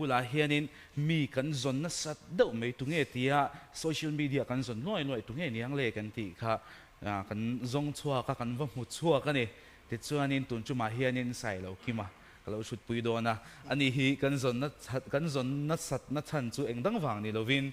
bulah hianin mi kan zawn nasat deuh mai tunge tia social media kan zawn luai luai tunge niang le kan tih kha kan zawng chhuak a, kan va hmu chhuak a ni. Tichuanin tun tumah hianin Sailo Kima ka lo hrutpui dawn a, ani hi kan zawn kan zawn nasat na chhan chu eng dang vang ni lovin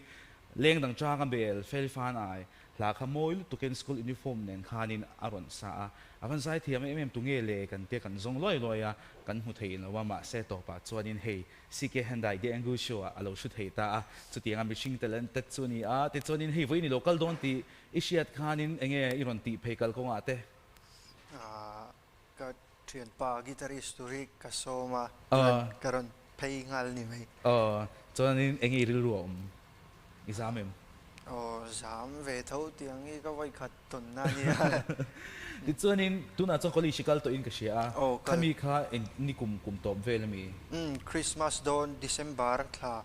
leng dang changa bel fel fan ai Hla kha mawi lutukin school uniform nen khanin a rawn sa a, a van zai thiam em em tunge le kan tia kan zawng luai luai a, kan hmu thei lo a, mahse tawpah chuanin hei CK Hyundai The Angle Show ah a lo hru thei ta a, chutianga mihring talented chu a ni a, tichuanin hei vawiin i lo kal dawn tih i hriat khanin enge i rawn tih phei kal kawngah te? Ka thianpa guitarist tur hi ka sawm a, chuan ka rawn phei nghal ni mai. Aw, chuanin enge i rilru a awm? I zam em? Aw, zam ve tho tih ang hi ka vawikhat tawn na nia. Tichuanin tunah chuan college i kal tawhin ka hria a, khami kha eng ni kum kum tawp vel ami? Umm, Christmas dawn December thla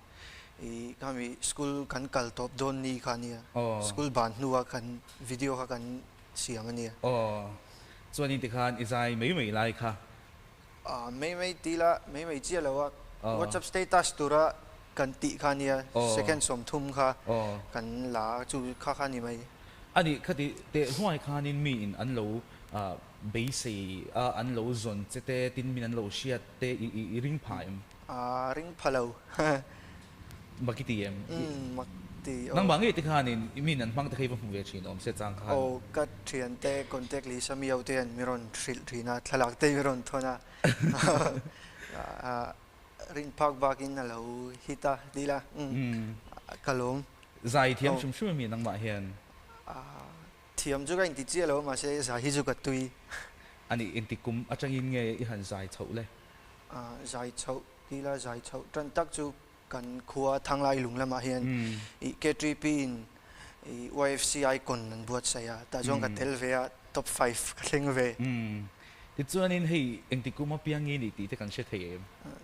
i khami school kan kal tawp dawn ni kha nia. School ban hnua kan video kha kan siam a nia. Aw, chuan in tikhan i zai mai mai lai kha. Aw, mai mai ti la, mai mai chiah lo a, WhatsApp status tura kan tih kha nia, second 30 kha kan la chu kha kha ni mai. A nih khati teh hnuai khanin mi in an lo beisei a, an lo zawn che te, tin min an lo hriat te i ring pha em? A ring pha lo. Mak i ti em? Umm, mak ti aw. Nangmah ngei te khanin i min an hmang te kha i va hmu ve thin awm se chang khan. Aw, ka thiante contact list a miau te an mi rawn hrilh thin a, thlalak te mi rawn thawn a. Rin phak bakin a lo hit a ti la, umm, ka lawm. Zai thiam hrim hrim ami nangmah hian? Thiam chu ka inti chiah lo mahse zai hi chu ka tui. Ani inti kum atangin nge i han zai chhoh le? Zai chhoh ti la zai chhoh tan tak chu kan khua Thanglai lung lamah hian i KTP in i YFC icon an buatsaih a, tah chuan ka tel ve a, top five ka thleng ve. Tichuanin hei engti kum apiang nge ni tih te kan hre thei em?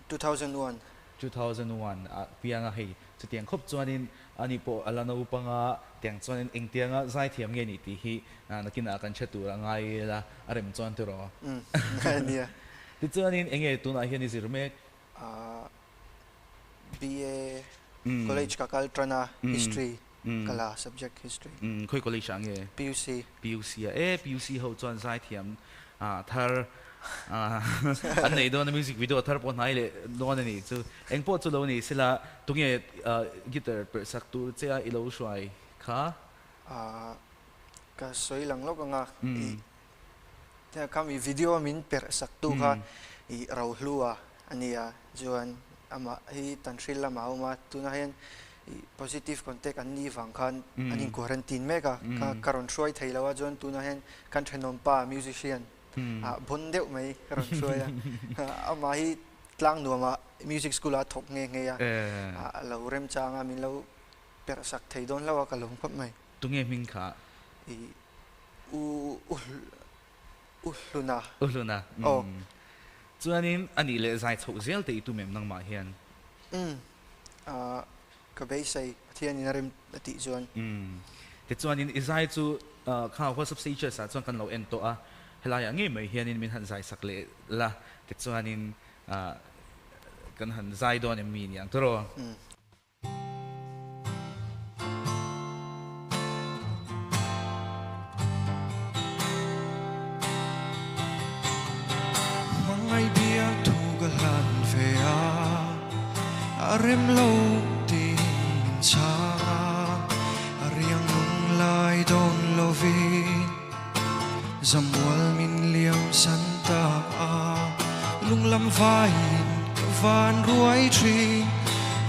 2001. 2001 ah piang a hei chutiang khawp chuanin ani pawh a la naupang a, tiang chuanin engtianga zaithiam nge ni tih hi nakinah kan hre tur a ngai ila a rem chuan tiraw? Umm nia. Tichuanin enge tunah hian i zir mek? BA college ka kal tan a, history ka la subject history. Umm khawi college ah nge? PUC. PUC ah e PUC ho chuan zaithiam thar an nei dawn a music video thar pawh hnai leh dawn a nih chu. Eng pawh chu lo ni sela tunge guitar perh sak tur che a i lo hruai kha? Ka sawi lang lawk ang a, i khami video min perh sak tu kha i Rohlua a nia chuan amah hi Tanhril lamah a awm a, tunah hian i positive contact an nih vang khan an in quarantine mek a, ka rawn hruai thei lo a chuan tunah hian kan thenawmpa musician ah bawn deuh mai ka rawn hruai a, amah hi tlang nuamah music school ah a thawk nghe nghe a, a lo remchang a min lo perh sak thei dawn hlauh a ka lawm khawp mai. Tunge hming kha? I u u u hluna. U hluna. Aw. Chuanin a nih leh zai chhoh zel te i tum em nangmah hian? Umm. Ah ka beisei Pathianin a rem a tih chuan. Umm. Tichuanin i zai chu kha WhatsApp status ah chuan kan lo en tawh a, helaiah ngei mai hianin min han zai sak leh la, tichuanin kan han zai dawn em mi niang tawh. Umm. Hmangaih biak thu ka hlan ve a, a rem lo tiin min chhang a, a riang lung lai dawn lovin zamual min liam san ta a, lunglam vaiin ka van ruai thin,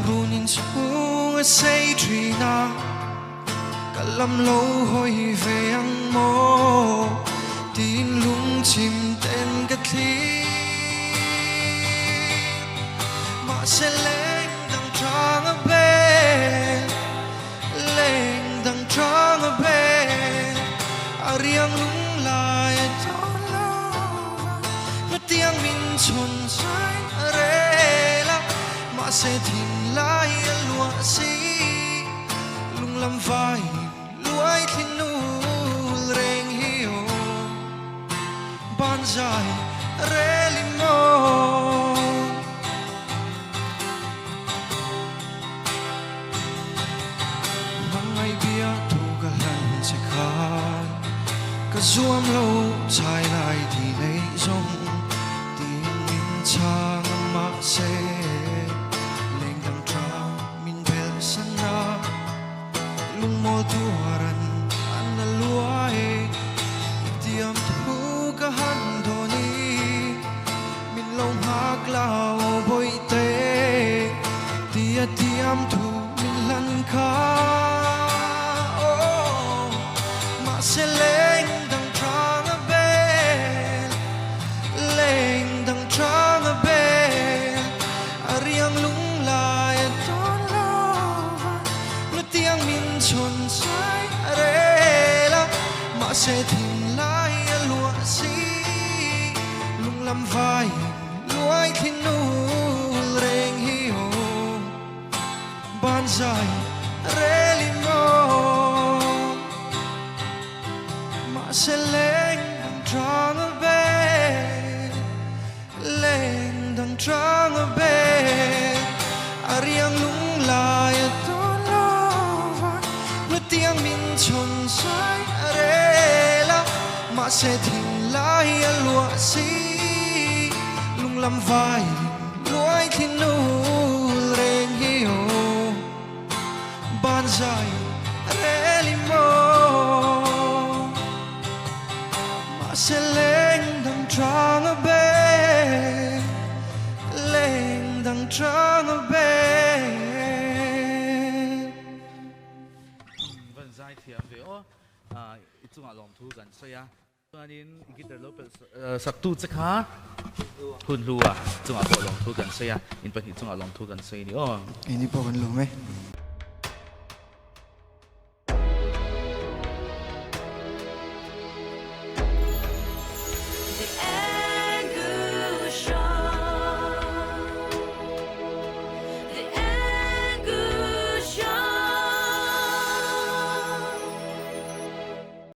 run in chhung a sei thin a. Ka lam lo hawi ve ang maw tiin lungchim ten ka thlir. Mahse leng dang chang a bel, leng dang chang a bel, a riang lunglai a tawn lo va, hmatiang min chhawn zai a rel a, mahse thinlai a luah si. Lunglam vai luai thinul reng hi aw ban zai rel in aw. se leng dang tang min bel san a lungmawl tuaran an la luai i tiam thu ka han dawn i min lo nghak lo bawihte tia tiam thu min hlan kha oh mahse leng dang tang a bel leng dang tang a bel a riang lunglai a tawn lo va nutiang min chhawn chai a rel a mahse thinlai a luah si lunglam vaiin luai thinul reng hi aw ban zai rel in aw mahse leng dang tang a bel leng dang tang a bel a riang lunglai a tawn lo va nutiang min chhawn chai a rel a mahse thinlai a luah si lunglam vaiin luai thinul reng hi aw ban zai rel i maw mahse leng dang tang a bel leng dang tang a bel. Van zai thiam ve aw i chungah lawmthu kan sawi a. Chuanin i guitar lo pelh saktu che kha hun hlu a chungah pawh lawmthu kan sawi a, in pahnih chungah lawmthu kan sawi a ni aw. Keini pawh kan lawm e.